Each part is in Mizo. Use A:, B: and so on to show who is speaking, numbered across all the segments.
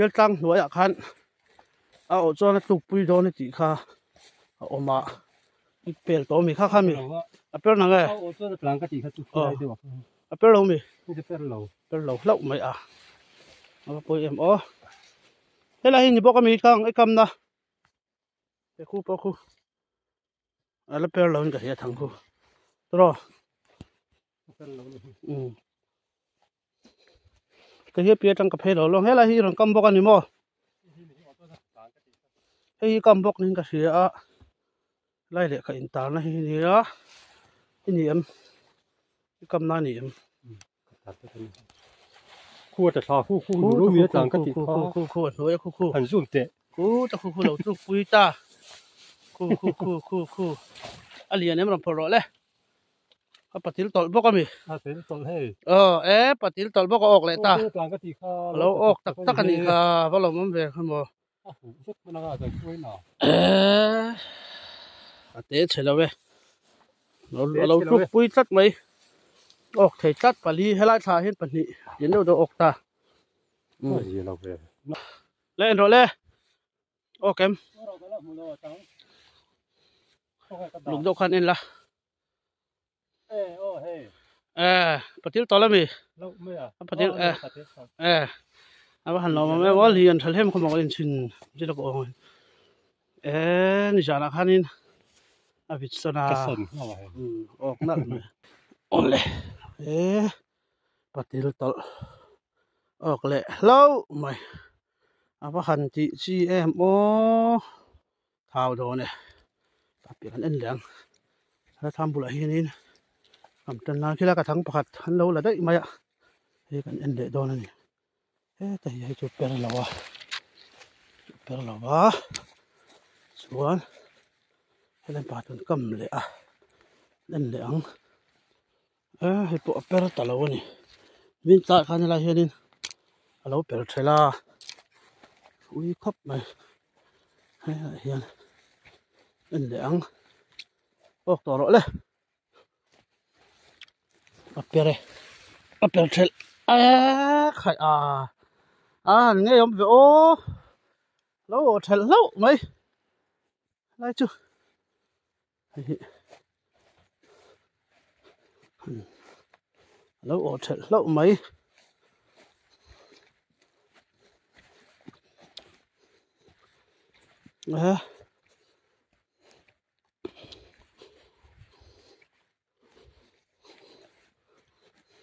A: Bial tlang hnuaiah khan a awh chuan a tluk pui dawn a tih kha a awm a i pel tawh ami kha kha mi a per nang e a per lo mi per lo hlauh mai a a va pawi em aw helai hi ni bawk ami kang i kam na he khu pawh khu a la per lo in ka hria thang khu tawh um Ka hi pi atang ka phei lo lo helai hi rawn kam bawk a ni maw hei hi kam bawk niin ka hria a lai lehkha intarna hi nia i ni em i kam na ni em
B: Khu ta thla khu khu khu mi tlang ka ti
A: kha khu khu a hnuai a khu khu
B: han zoom teh
A: khu ta khu khu lo tluk pui ta khu khu khu khu khu a lian em rawn phawrh rawh le A patil tawlh bawk a mi.
B: A patil tawlh hei.
A: Aw e patil tawlh bawk a awk leh ta.
B: Tlang ka ti kha.
A: A lo awk tak tak a nih kha va lawm awm ve kha maw.
B: A huh vek hman anga zai hruai na.
A: Eh a te chhe lo e. A lo tluk pui tlat mai. Awk thei tlat pali helai thla hian pahnih lian deuh deuh awk ta.
B: A zia lo ve.
A: Le en rawh le. Awk em. Luk deuh khan en la. Eh, patil tawlh ami? A patil eh eh a va han lawm awm em aw lian tha hlem khawm a in chhin chi lawk awng eh ni zanah khanin a vit sawn a awk nalh mai awle eh patil tawlh awk leh hlauh mai a va han tih chi em aw. Thau dawn e tah piah kan en leh ang he thlam bulah hianin kam tan nan khila ka thang pakhat an lo la daih mai a hei kan en leh dawn a ni heta hi hei chu per lo a per lo a chuan helai pa chuan kam leh a en leh ang e hei pawh a per ta lo a ni min tlai khan helai hianin a lo per ṭhelh a ui khawp mai haiah hian en leh ang awk tawh rawh le a per e a per ṭhelh eee khaih a a han ngei awm ve aw lo aw ṭhelh hlauh mai helai chu. Hei hi a lo awh thelh hlauh mai. Ehe.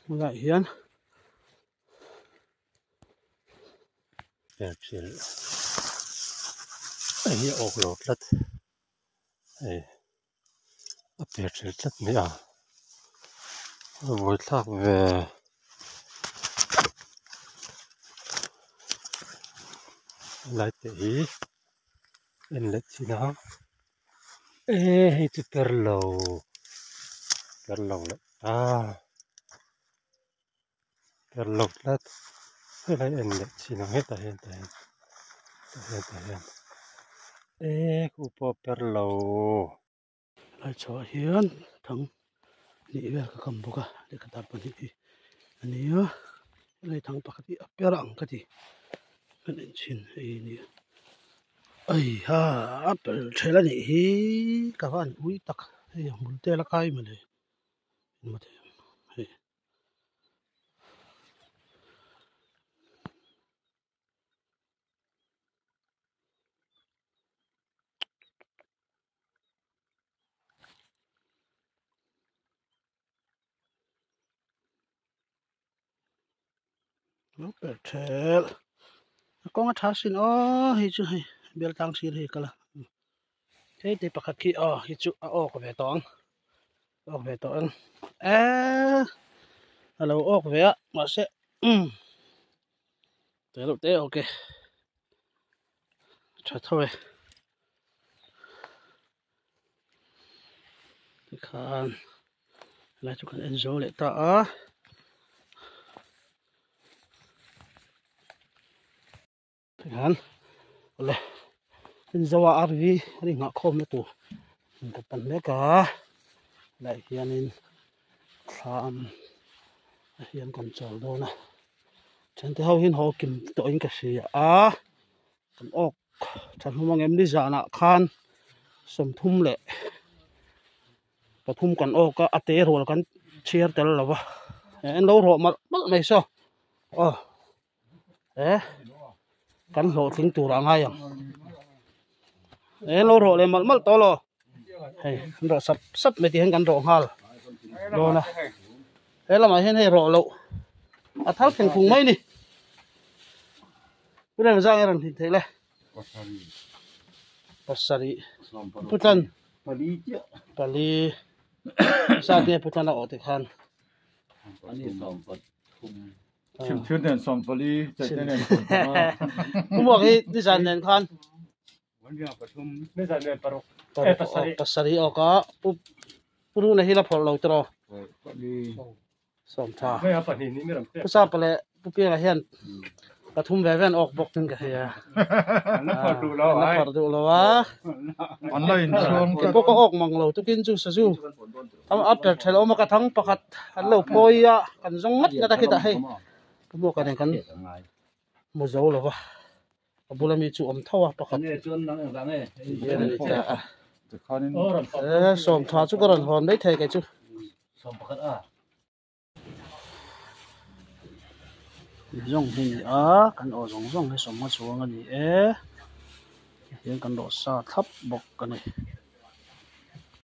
A: Helaiah hian.
B: Hei hi a awk lo tlat hei a per ṭhel tlat mai a a buaithlak ve helai te hi en leh chin a e hei chu per lo per lo leh ta. Per lo tlat helai en leh chin ang hetah hian tah hian tah hian tah hian eh khu pawh per lo.
A: Helai chhoah hian thang hnih vel ka kam bawk a lehkha dar pahnih hi a ni a helai thang pakhat hi a per ang ka ti kan en chhin hei a ni a eiha a per ṭhel a nih hi ka van ui tak hei a hmul te la kai mawle hei. Lo per thelh a kawng a tha sin aw hei chu hei bel tlang sir hi a kal a hei te pakhat khi aw hi chu a awk ve tawh ang awk ve tawh ang eee a lo awk ve a mahse umm te reuh te awk e tha tho e tikhan helai chu kan en zo leh ta a tikhan awle en zo a rv an inghah khawm na tur ka pan mek a helaiah hianin thlam ah hian kan chawl dawn a. Thiante ho hian haw kim tawhin ka hria a, kan awk thahnum ang em ni zanah khan sawmthum leh pathum kan awk a, a te rual kan chhiar tel lo va, en lo rawh malh malh mai saw aw e kan hlawhtling tur a ngai ang en lo rawh leh malh malh tawh lo hei an rawh sap sap mai tih hian kan rawh nghal dawn a he lamah hian hei rawh loh a thar thleng phung mai a ni pu Remzang i rawn hlim theih le pasarih pu Tlan pali zat nge pu Tlan a awh tikhan
C: Chhimthir nen 14 chaihte nen 15.
A: Pu Muak hi nizan nen khan pasarih awk a pu pu Runa hi la phawrh lo tiraw sawmtha pu Sapa leh pu Pianga hian pathum ve ve an awk bawk in ka hria an la phawrh duh lo a keipawh ka awk mang lo tukin chu sazu a per thelh awm a ka thang pakhat an lo phawi a kan zawng ngat ngat a khitah hei pu Muaka nen kan hmu zo lo va a bula mi chu awm tho a pakhat hian a ni ta a e sawm tha chu ka rawn hawn mai thei kei chu zawng hi a ni a kan aw zawng zawng hi sawmnga chuang a ni e hian kan rawh sa thlap bawk a ni.